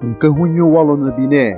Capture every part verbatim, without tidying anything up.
N kehunyu wa lo nyü bi ne,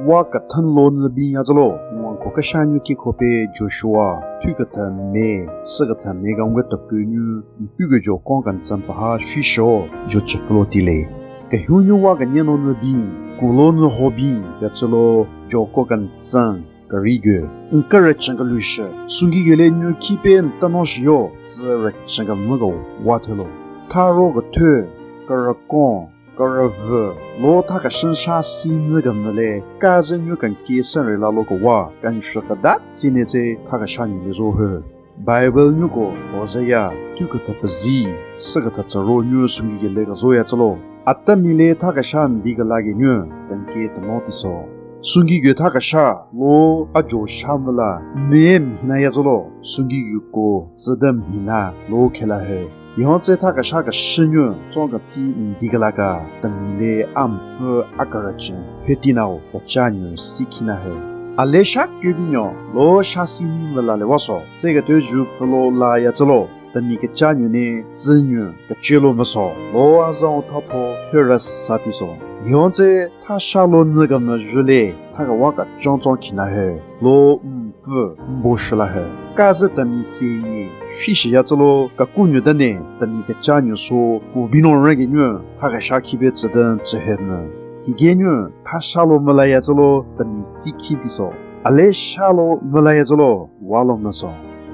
wa kethen lo nyü bi nya tsü lo, wanko keshanyu kiko pe Joshua, thu kethen me, se kethen me ka nge tepe nyu, n pu ge jokon kentseng paha shisho, jo chiflo tile. Kehunyu wa kenye no nyü bi, kulo nyü ho bi, ya tsü lo, jokon kentseng, keri ge, n kerüchen kelü shü, sungki ge le nyu ki pe n tano shiyo, tsü rüchen kemü ka wa thelo. Tharo kethe, kerükon, kerüvü, lo tha keshen sha si nyü kemü le, ka ze nyu kenke senre la lo kewa, kenshü keda tsine tse tha kesha nyi le zo he. Bible nyuko Hosea, thu kethe pezi, se kethe tsüro nyu sungki ge le kezo ya tsü lo. Atemi le tha kesha n di kela ge nyu, kenke teno tiso. Sungki ge tha kesha, lo ajo sha mela, me mhina ya tsü lo, sungki ge ko, tsüden mhina, lo kela he. Yhon tse tha kesha keshü nyu, tsong ketsi n di kela ka, temi le a mpfü a kerüchen, heti nao, kecha nyu si kina he. A le sha kyo binyo, lo sha si nyu mela le wa so, tse kethe ju pfü lo la ya tsü lo, temi kecha nyu ne, tsü nyu, kechelo meso, lo a zan o tha pho, hü rü sa tiso. Yhon tse, tha sha lo nyü kemü jü le, tha kewa kechon chon kina he, lo mpfü, mbo shü la he. Ka ze temi se nyi, shi shi ya tsü lo, keku nyu den ne, temi kecha nyu so, ku bi no ren ge nyu, tha kesha ki pe tsüden tsü he nü. Hige nyu, tha sha lo mela ya tsü lo, temi si ki tiso. A le sha lo mela ya tsü lo, wa lo meso.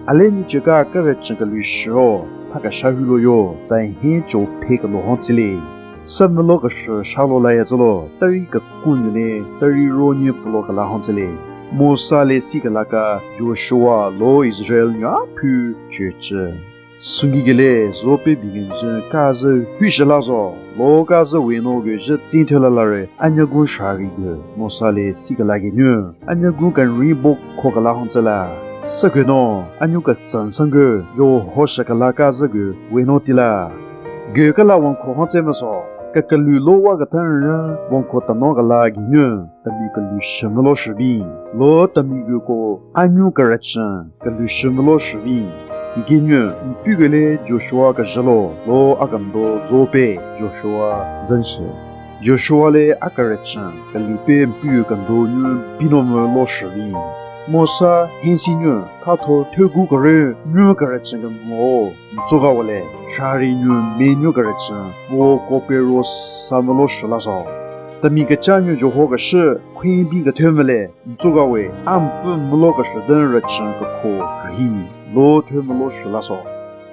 A le nyi cheka kerüchen kelü shü o, tha kesha hu lo yo, ta hen cho pe kelo hon tsile. Se melo keshü sha lo la ya tsü lo, tari keku nyu ne, tari ro nyi pfü lo kela hon tsile. Mosa le si kela ka, Joshua lo Israel nyu a phu chechü. Sungki ge le, zo pe bi ngen jü ka ze hu shü la zo, lo ka ze we no ge jü tsin thü la la re, anyagun shari ge, Mosa le si kela ge nyu. Anyagun kenri bo ko kela hon tsü la. Se ge no, anyu ketsen sang ge, jo ho shü kela ka ze ge, we no ti la. Ge kela wanko hon tsü meso, kekelü lo wa kethen ren, wanko teno kela ge nyu, temi kelü shü melo shü bi. Lo temi ge ko, anyu kerüchen, kelü shü melo shü bi. Hige nyu, n pu ge le Joshua kejü lo, lo a kendo zo pe, Joshua zen shü. Joshua le a kerüchen, kelü pe n pu kendo nyu bi no melo shü bi. Mosa hen si nyu, tha tho thegu kere nyu kerüchen kemo, n tso ka wa le, shari nyu me nyu kerüchen, wo ko pe ro sa melo shü la so. Temi kecha nyu jo ho keshü, khwen bi kethe mele, n tso ka we, a mpfü melo keshü den rüchen keko, rhi, lo thü melo shü la so.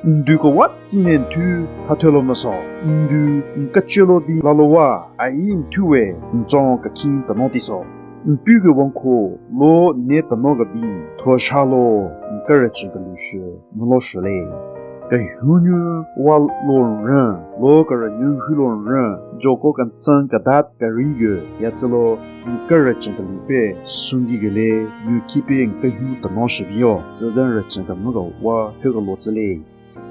N du kewa tsine n thu, tha thü lo meso. N du, n kechelo bi la lo wa, a i n thu we, n tsong kekhin teno tiso. N pu ge wanko, lo ne teno kebi, tho sha lo, n kerüchen kelü shü, melo shü le. Kehunyu wa lo ren, lo kerünyu hu lo ren, joko kentseng keda keri ge, ya tsü lo, n kerüchen kelü pe, sungki ge le, nyu ki pe n kehu teno shü bi yo, tsüden rüchen kemü ka wa hü kelo tsü le.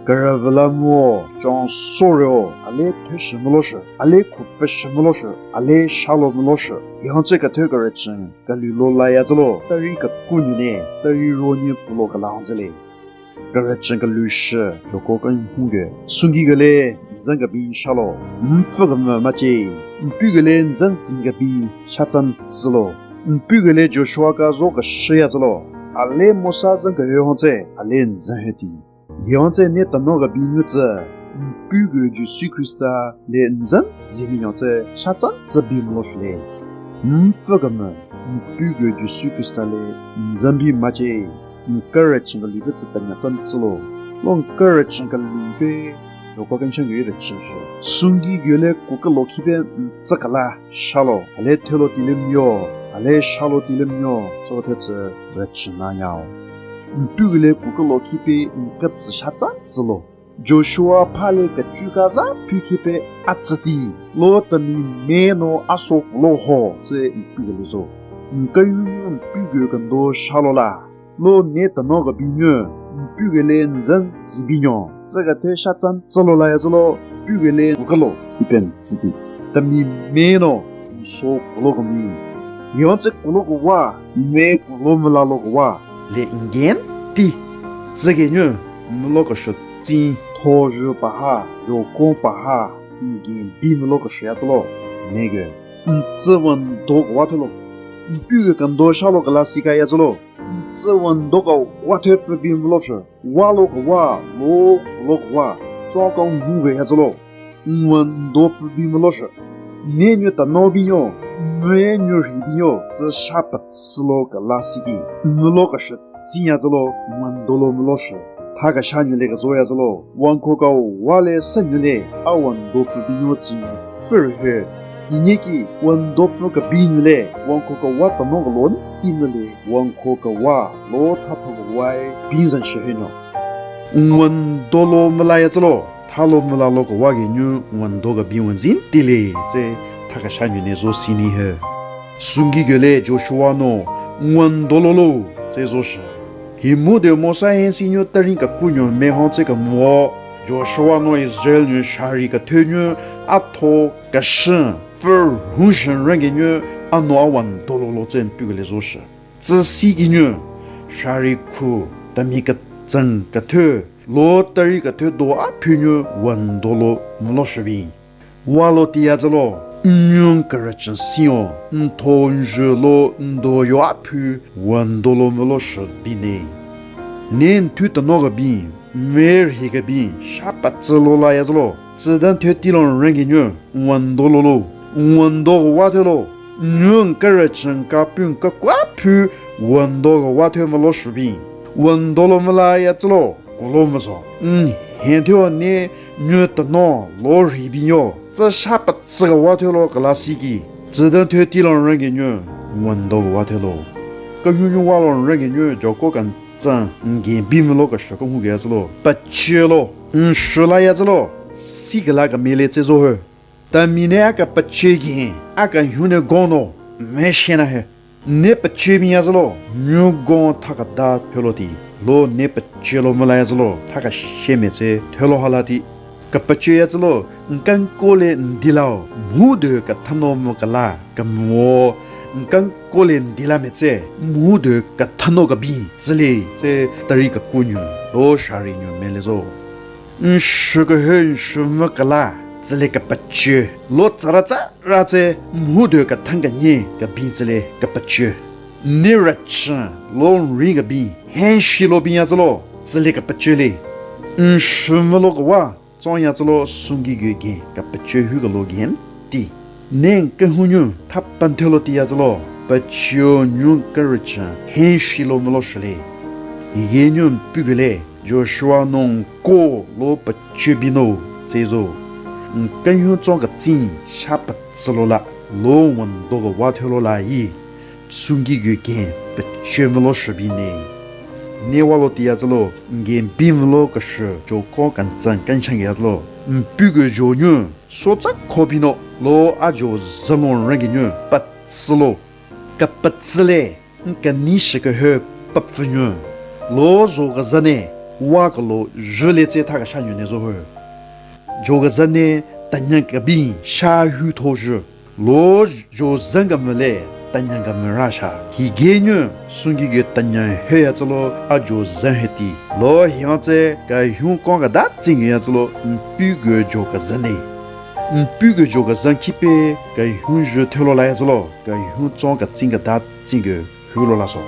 Kerüvü la mu o, chon so re o, a le thü shü melo shü, a le khu pfü shü melo shü, a le sha lo melo shü. Yhon tse kethe kerüchen, kelü lo la ya tsü lo, tari keku nyu ne, tari ro nyi pfü lo kela hon tsü le. Kerüchen kelü shü, joko kenhun ge. Sungki ge le, n zen kebi sha lo. N pfü kemü ma che. N pu ge le, n zen zin kebi sha tsan tsü lo. N pu ge le, Joshua ka zo keshü ya tsü lo. A le Mosa zen kehü hon tsü, a le n zen hü ti. Yhon tsü ne teno kebi nyu tsü, n pu ge Jisu Khrista le n zen zin binyon tsü, sha tsan tsü bi melo shü le. N pfü kemü, n pu ge Jisu Khrista le n zen bi ma che. N kerüchen kelü pe tsü tenya tsan tsü lo. Lo n kerüchen kelü pe, joko kenchen ge rüchen shü. Sungki ge le ku kelo ki pe n tsü kela sha lo. A le thü lo ti le myo. A le sha lo ti le myo. Tso the tsü rüchen na nya o. N pu ge le ku kelo ki pe n ketsü sha tsan tsü lo. Joshua pha le kechu ka za phu ki pe a tsü ti. Lo temi me no a so lo ho. Tsü n pu ge le zo. N keyunyu n pu ge kendo sha lo la. Lo ne teno kebi nyu, n pu ge le n zen zin binyon, tsü kethe sha tsan tsü lo la ya tsü lo, n pu ge le ku kelo, ki pe n tsü ti. Temi me no, n so kulo kemi. Yhon tsü kulo kewa, me kulo mela lo kewa. Le n gen ti. Tsü ge nyu, melo keshü tsin, tho jü paha, jokon paha, n gen bi melo keshü ya tsü lo, me ge. N tsü wendo kewa thelo. N pu ke kendo sha lo kela sika ya tsü lo. N tsü wendo kewa thepfü bin melo shü. Wa lo kewa, lo, lo kewa. Tso ka ngu ke ya tsü lo. N wendo pfü bin melo shü. Ne nyu teno binyo, mwe nyu rhi binyo, tsü sha petsü lo kela siki. N melo keshü tsi ya tsü lo, n wendo lo melo shü. Tha kesha nyu le kezo ya tsü lo. Wanko kewa le se nyu le, a wendo pfü binyo tsü nyu fürü he. Hinyeki, wendo pfü kebi nyu le, wanko kewa teno kelon, ti nyu le, wanko kewa, lo tha pfü kewa e, bin zan shü he nyo. N wendo lo mela ya tsü lo, tha lo mela lo kewa ke nyu, n wendo kebi wenzin ti le, tse, tha kesha nyu ne zo sini he. Sungki gyo le Joshua no, n wendo lo lo, tse zo shü. Hi mu de Mosa hensi nyu terin keku nyu me hon tse kemuo. Joshua no Israel nyu shari kethe nyu atho keshen, für hun shen ren ke nyu, ano a wendo lo lo tse n pu ke le zo shü. Tsü si ki nyu, shari khu, temi ketseng kethe, lo teri kethe do a phu nyu wendo lo melo shü bin. Wa lo ti ya tsü lo, n nyu n kerüchen siyo, n tho n jü lo n do yo a phu wendo lo melo shü bin ne. Ne n thu teno kebin, mwe rhi kebin, sha petsü lo la ya tsü lo, tsü den theti lo n ren ke nyu, n wendo lo lo, n wendo kewa thelo, n nyu n kerüchen ka pu n keku a phu wendo kewa the melo shü bin. Wendo lo mela ya tsü lo, kulo mezo. N hen theo ne nyu teno lo rhi binyo. Tsü sha petsü kewa thelo kela siki. Tsü den theti lo n ren ke nyu, n wendo kewa thelo. Kehunyu wa lo n ren ke nyu, joko kentsen n gen bin melo keshü kehun ke ya tsü lo. Pechü lo, n shü la ya tsü lo. Si kela kemele tse zo he. Temi ne a kepechü gen, a kehun ne gon no, meshena he. Ne pechü bin ya tsü lo, nyu gon tha keda thelo ti. Lo ne pechü lo mela ya tsü lo, tha keshe me tse thelo hala ti. Kepechü ya tsü lo, n kenko le n dila-o, mhu de kethan no mu kela, kemuo, n kenko le n dila me tse, mhu de kethan no kebin, tsü le, tse teri keku nyu, lo shari nyu me le zo. N shü kehe n shü mvü kela, tsü le kepechü. Lo tsara tsara tse, mhu de kethan kenyi kebin tsü le kepechü. Ne rüchen, lo n ri kebin, hen shi lo bin ya tsü lo, tsü le kepechü le. N shü mvü lo kewa, tson ya tsü lo sungki gyo gen, kepechü hu kelo gen ti. Ne n kehunyu, tha pen thelo ti ya tsü lo, pechü nyu n kerüchen, hen shi lo melo shü le. Ye nyu n pu ke le, Joshua no n ko lo pechü bin no tse zo. N kehun tson ketsin sha petsü lo la lo wendo kewa thelo la yi. Sungki gyo gen pechü melo shü bin ne. Ne wa lo ti ya tsü lo n gen bin melo keshü joko kentsen kenchan ke ya tsü lo. N pu gyo jo nyu so tsa ko bin no lo a jo zen lo n ren ke nyu petsü lo. Kepetsü le. N kenyi shü kehü pepfü nyu. Lo zo kezan ne, wa kelo jü le tse tha kesha nyu ne zo he. Jo kezan ne, tenyan kebin sha hu tho jü. Lo jo zen kemvü le, tenyan kemvü ra sha. Hi ge nyu, sungki gyo tenyan he ya tsü lo, a jo zen he ti. Lo hiyan tse, kehun kon keda tsing ya tsü lo, n pu gyo jo kezan ne. N pu gyo jo kezan khipe, kehun jü thelo la ya tsü lo, kehun tson ketsing keda tsing gyo. Hu lo la so.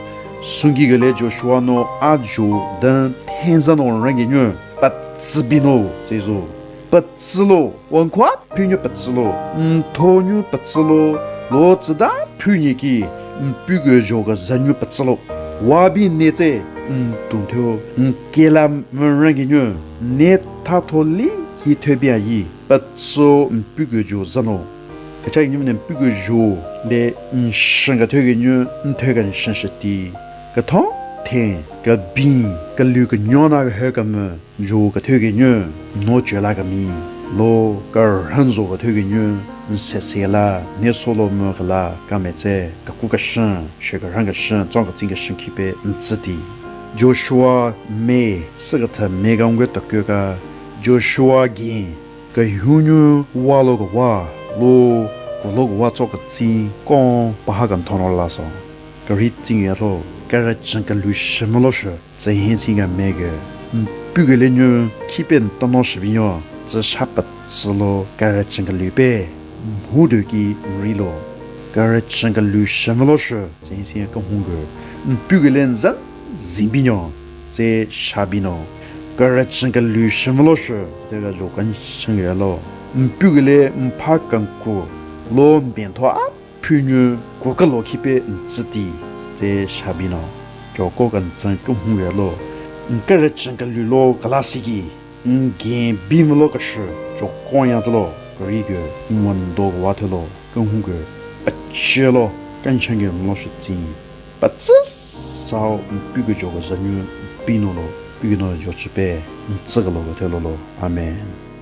Sungki gyo le Joshua no a jo den thenzan no ren ke nyu petsü bin no tse zo. Petsü lo, wanko a phu nyu petsü lo, n tho nyu petsü lo, lo tsü da phu nyi ki, n pu gyo jo kezan nyu petsü lo. Wa bin ne tse, n tun thyo, n kela mvü ren ke nyu, ne tha tho li hi thyo bin a yi, petsü n pu gyo jo zan no. Kecha nyu ne n pu gyo jo le n shen kethyu gyo nyu n thyu gyo n shen shü ti. Kethon, then, kebin, kelü kenyo na kehü kemvü, jo kethyu gyo nyu, no chü la kemi, lo, kerhen zo kethyu gyo nyu, n se se la, ne so lo mvü kela, ka me tse, keku keshen, shü kerhen keshen, tson ketsing keshen khipe, n tsü ti. Joshua me, sü kethe me ka ngwe tokyo ka, Joshua gin, Kehunyu wa lo kewa, lo, ku lo kewa tso ketsin, kon paha kenthon ro la so. Keri tsing ya lo, kerüchen kelü shü melo shü, tsü hen tsing ka me ge. N pu gyo le nyu, khipe n tono shü binyo, tsü sha petsü lo, kerüchen kelü pe. mhu do ki n ri lo. Kerüchen kelü shü mvülo shü, tsü nyi si ya kehun ge, n pu ge le n za zi binyo, tsü sha binyo. Kerüchen kelü shü mvülo shü, te ga jo kenshen ge lo. N pu ge le n pha kenku lo, n bentho a phu nyu ku kelo ki pe n tsü ti, tsü sha binyo. Joko kentsü kehun ge lo. N kerüchen kelü lo kela si ki, n gen bi mvülo keshü, joko nya tsü lo, keri ge, n wan do wa the lo, kehun ge, a che lo, kenshen ge mvülo shü tsi. Petsü sao n pu ge jo ke za nyu, n pu no lo, pu no jo chü pe, n tsü kelo ke the lo lo. Amen.